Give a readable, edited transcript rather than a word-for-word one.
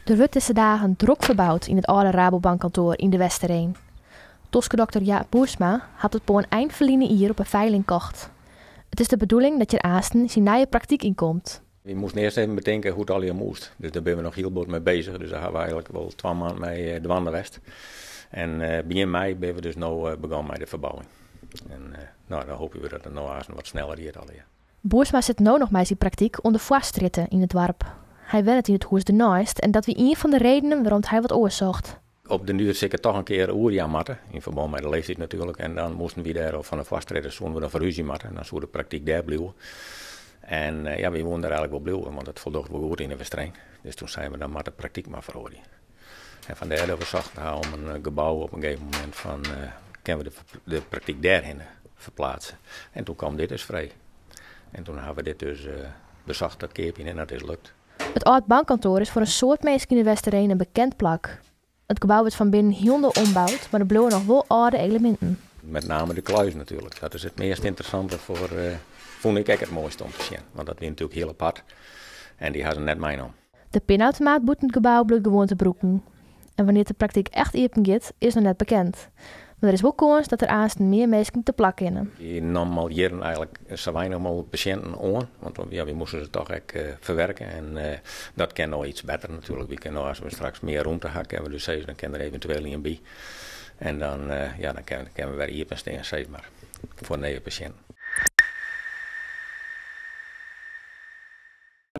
Der wurdt dizze dagen drok ferboud yn it âlde Rabobankkantoar yn De Westereen. Toskedokter Jaap Boersma hat it pân ein ferline jier op 'e feiling kocht. It is de bedoeling dat hjir aansten syn nije praktyk yn komt. Wy moasten earst even betinke hoe't it allegear moast. Dus dêr binne we noch hiel bot mei bezich. Dus dêr hawwe we eigenlik wol 2 maand mei dwaande west. En begjin mei binne we dus no begûn mei de ferbouwing. En no, dan hoopje we dat it no aansten wat sneller giet allegear. Boersma sit no noch mei syn praktyk oan de Foarstrjitte yn it doarp. Hy wennet yn it hûs derneist en dat wie ien fan de redenen wêrom't hy wat oars socht. Op den duer sil ik it toch in kear oerjaan moatte, yn ferbân mei de leeftiid natuerlik. En dan moasten wy dêr fan de Foarstrjitte soene we dan ferhúzje moatte en dan soe de praktyk dêr bliuwe. En ja, wy woene dêr eigenlik wol bliuwe, want it foldocht wol goed yn De Westereen. Dus toen seinen we, dan moat de praktyk mar feroarje. En fandêr dat we socht ha om in gebou op in gegeven momint fan, kinne we de praktyk dêrhinne ferplaatse. En toen kwam dit dus frij. En toen ha we dit dus besocht te keapjen en dat is lukt. It âld bankkantoar is foar in soad minsken yn De Westereen in bekend plak. It gebou wurdt fan binnen hielendal omboud, mar der bliuwe noch wol âlde eleminten. Met name de kluis natuerlik. Dat is it meast ynteressante foar, fûn ik ek it moaiste om te sjen. Want dat wie natuerlik hiel apart en dy ha se net meinommen. De pinautomaat bûten it gebou bliuwt gewoan te brûken. En wannear't de praktyk echt iepen giet, is noch net bekend. Mar der is wol kâns dat der aansten mear minsken te plak kinne. Wy nommen al jierren eigenlik sa weinich mooglik pasjinten oan, want ja, wy moasten se toch ek ferwerke en dat kin no iets better natuerlik. Wy kinne no, as we straks mear rûmte ha, kinne we dus sizze, dan kin der eventueel ien by. En dan, ja, dan kinne we wer iepen stean, sis mar, foar nije pasjinten.